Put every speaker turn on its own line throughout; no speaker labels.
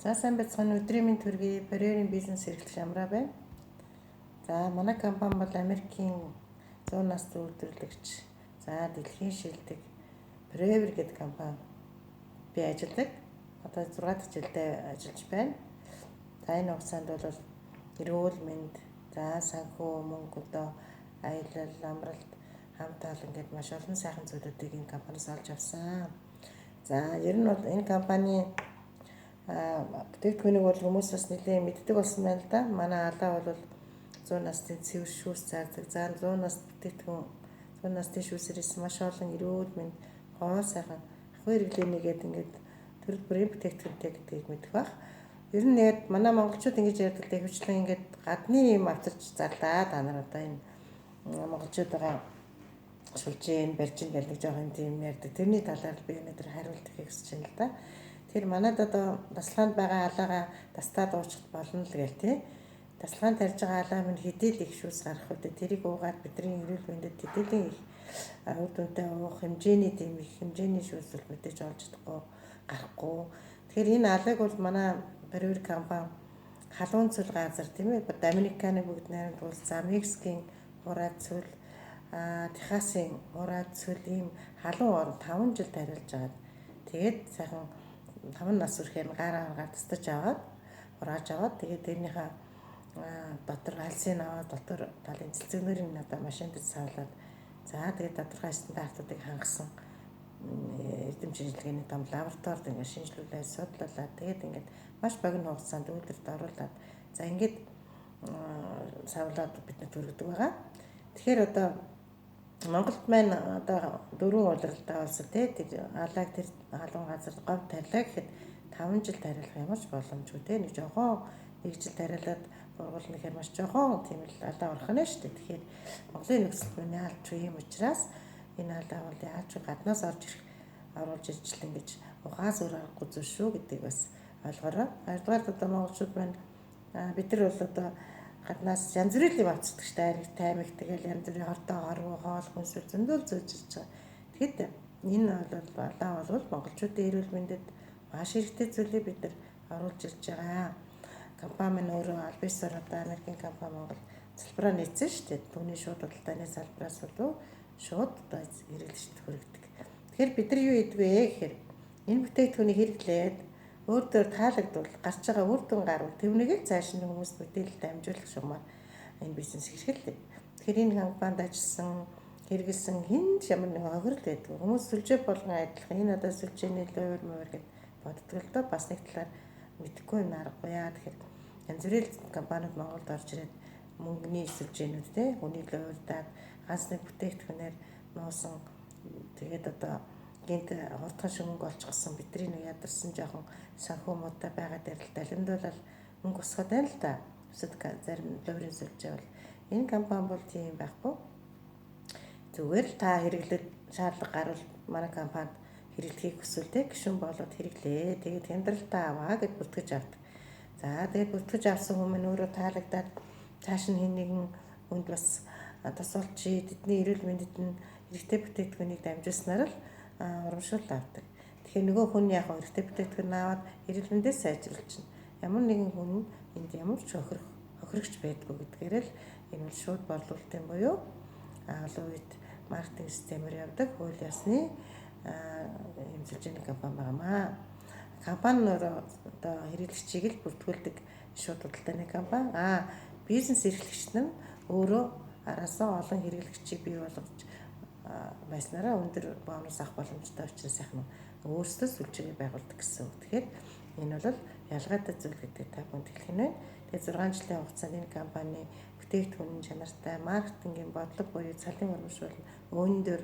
За сайн байцгаана, өдрийн мэнд төргий. Forever-ийн бизнес эрхлэгч Амраа байна. За манай компани бол Америкийн 100 нас үйлдвэрлэгч, за дэлхийн шилдэг Forever гэдэг компани би ажилладаг. Одоо 6 дахь жилдээ ажиллаж байна. За энэ хугацаанд бол эрүүл мэнд, за санхүү, мөнгө, одоо аялал, амралт, хамт олон гээд маш олон сайхан зүйлүүдийг энэ компаниас олж авсан. За ер нь бол энэ компани бүтээгдэхүүнийг бол хүмүүс бас нэлээд мэддэг болсон байна л да. Манай алаа бол 100 насны цэвэр шүүс зардаг. За 100 нас бүтээгдэхүүн 100 насны шүүсээрээс маш олон эрүүл мэнд, гоо сайхан ахуй хэрэглээний гээд ингээд төрөл бүрийн бүтээгдэхүүнтэй гэдгийг мэдэх бах. Ер нь яг манай монголчууд ингэж ярьдаг л хвчлэн ингээд гадны юм авчирч зарлаа. Та нар одоо энэ монголчуудаа шүлжээн барьж ин гэх нэг жоохон тийм ярьдаг. Тэрний талаар би өнөөдөр хариулт өгөхийг хүсэж байна л да. Тэр манад одоо тасалгаанд байгаа алаагаа тастаад уучих болно л гээл тий. Тасалгаанд тарьж байгаа алаа минь хэдий л их шүүс гарах үү. Тэрийг уугаад бидний эрүүл мэндэд хэдийлийн их үр дүнтэй уух хэмжээний тийм их хэмжээний шүүс бол мэдээж олж чадахгүй гарахгүй. Тэгэхээр энэ алааг бол манай Forever компани халуун цөл газар тийм ээ. Доминиканы бүгд найрамд улс, за Мексикийн хураа цөл, Техасын хураа цөл ийм халуун орон 5 жил тариулж агаад тэгээд сайхан 5 нас хүрэхээр гар аргаар тастаж аваад хурааж аваад тэгээд тэрнийхээ дотор альсын аваад дотор талын цэлцэгнэрийг одоо машинд саалаад за тэгээд тодорхой стандартуудыг хангасан эрдэм шинжилгээний том лабораторид ингээд шинжилүүлээд судлуулад тэгээд ингээд маш богино хугацаанд үйлдвэрт оруулаад за ингээд савлаад биднэрт хүргэдэг байгаа. Тэгэхээр одоо Монголд маань одоо дөрвөн улиралтай болсон тий тэр алааг тэр халуун газар говь тарилаа гэхэд 5 жил тариулах ямар ч боломжгүй тий нэг жохон нэг жил тариулаад бургуул нэхэр маш жохон тийм л алаа орох нь шүү дээ. Тэгэхээр Монголын нөхцөл маань яалч юм учраас энэ алаа бол яалч гаднаас орж ирэх оруулж иржлэн гэж ухаас өөр аргагүй зүйл шүү гэдгийг бас ойлгоорой. Хоёрдугаар одоо монголчууд маань бид нар бол одоо гаднаас янз бүрийн юм авчирдаг шүү дээ. Ариг, таймаг тэгэл янз бүрийн хортой хорвоо, хоол хүнсэл зөндөл зөөж ирж байгаа. Тэгэхэд энэ бол алаа бол монголчуудын эрүүл мэндэд маш хэрэгтэй зүйлийг бид нар оруулж ирж байгаа. Компани маань өөрөө аль биесээр одоо Америкийн компани Монгол салбараа нийцсэн шүү дээ. Түүний шууд худалдааны салбараас болов шууд одоо хэрэглэгчдэд хүргэдэг. Тэгэхээр бид нар юу хийдэг вэ гэхээр энэ бүтээгдэхүүнийг хэрэглээд өөр дөр таалагдвал гарч байгаа үр дүн гарвал тэрнийг л цааш нь хүмүүст мэдээлэл дамжуулах шугамар энэ бизнес хэрэглэдэг. Тэгэхээр энэ компанид ажилласан хэрэгэлсэн хэн ч ямар нэгэн хохирол байдгүй. Хүмүүс сүлжээ болгон адилхан энэ одоо сүлжээний луур муур гэд боддог л доо. Бас нэг талаар мэдэхгүй юм аргагүй яа. Тэгэхээр янз бүрийн компаниуд Монголд орж ирээд мөнгөний сүлжээнүүд те хүний луурдаад ганц нэг бүтээгдэхүүнээр нуусан тэгээд одоо гинт хурдхан шиг мөнгө олчихсон бидний нэг ядарсан жоохон санхүү муутай байгаа дээр л далимдуулал мөнгө босгоод байна л да. Өсөд зарим луурын сүлжээ бол энэ компани бол тийм байхгүй. Зүгээр л та хэрэглээд шаардлага гарвал манай компанид хэрэглэхийг хүсвэл те гишүүн болоод хэрэглээ. Тэгээд хямдралтай аваа гэд бүртгэж авдаг. За тэгээд бүртгэж авсан хүмүүс өөрөө таалагдаад цааш нь хэн нэгэн хүнд бас тусалчи тэдний эрүүл мэндэд нь хэрэгтэй бүтээгдэхүүнийг дамжуулснаар л урамшуул авдаг. Тэгэхээр нөгөө хүн яг хэрэгтэй бүтээгдэхүүн аваад эрүүл мэндээ сайжруулчихна. Ямар нэгэн хүн энд ямар ч хохирогч байдгүй гэдгээр л энэ бол шууд борлуулалтын буюу олон үед маркетинг системээр явдаг хууль ёсны юм сүлжээний компани байнамаа. Компани нь өөрөө одоо хэрэглэгчийг л бүртгүүлдэг шууд худалдааны компани. Бизнес эрхлэгч нь өөрөө араасаа олон хэрэглэгчийг бий болгож байснараа өндөр бонус авах боломжтой учраас яг нь өөрсдөө сүлжээгээ байгуулдаг гэсэн үг. Тэгэхээр энэ бол ялгаатай зүйл гэдэг та бүхэнд хэлэх нь байна. Тэгээд 6 жилийн хугацаанд энэ компани бүтээгдэхүүн чанартай, маркетингийн бодлого буюу цалин урамшуул өндөр.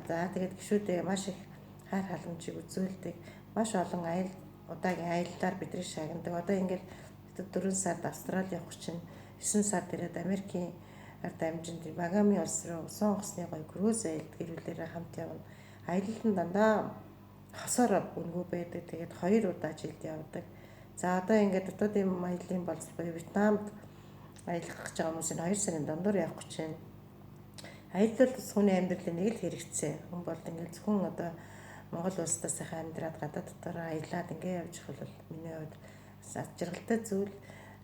За тэгээд гишүүдээ маш их хайр халамжийг үзүүлдэг. Маш олон аялал удаагийн аяллаар бидний шагнадаг. Одоо ингээл 4 сард Австрали явах чинь 9 сард ирээд Америкийн ард амжинд Багами улс руу усан онгоцны гоё круиз аялалд гэр бүлээрээ хамт явна. Аялал нь дандаа хосоор үнэгүй байдаг. Тэгээд 2 удаа жилд явдаг. За одоо ингээд дотоодын аяллаа болцол буюу Вьетнамд аялах гэж байгаа хүмүүс энэ 2 сарын дундуур явах гэж байна. Аялал бол хүний амьдралын нэг л хэрэгцээ. Хүн бол ингээд зөвхөн одоо Монгол улсдаа сайхан амьдраад гадаад дотор аялаад ингээ явж их бол миний хувьд аз жаргалтай зүйл.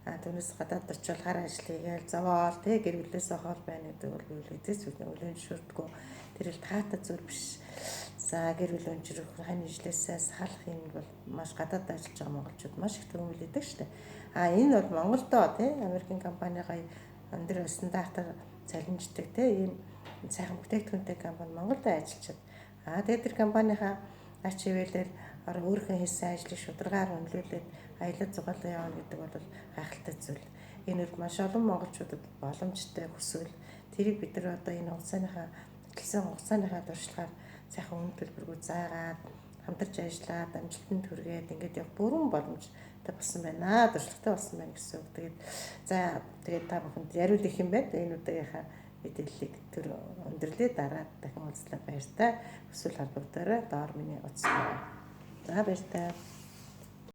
Түүнээс гадаад очивол хар ажил хийгээл зовоол тий гэр бүлээсээ хол байна гэдэг бол би хэзээ ч хүлээн зөвшөөрдөггүй. Тэр л таатай зүйл биш. За, гэр бүл өнжрөх, хань ижлээсээ салах юм бол маш гадаад ажиллаж байгаа монголчууд маш их төвөмөлдөг шүү дээ. А энэ бол Монголдоо тий Америкийн компани гоё өндөр стандартаар цалинждаг тий ийм сайхан бүтээгдэхүүнтэй компани Монголд ажиллаж. А тэгээд тэр компанийнхаа ач хിവэлээр өөрийнхөө хийсэн ажлыг шударгаар үнэлүүлээд аялал зугаалаа явна гэдэг бол гайхалтай зүйл. Энэ бол маш олон монголчуудад боломжтой хүсвэл. Тэрийг бид нар одоо энэ хугацааныхаа төлсөн хугацааныхаа туршлагаар сайхан үнэ төлбөргүй заагаад хамтарч ажиллаад амжилтанд хүргээд ингээд явах бүрэн боломжтой болсон байна. Туршлагатай болсон байна гэсэн үг. Тэгээд за, тэгээд та бүхэнд яриул их юм байна. Энэ удаагийнхаа мэдээллийг төр өндөрлөө, дараа дахин уулзлаа, баяртай. Хүсвэл холбогдоорой. Доор миний утас байна. За, баяртай.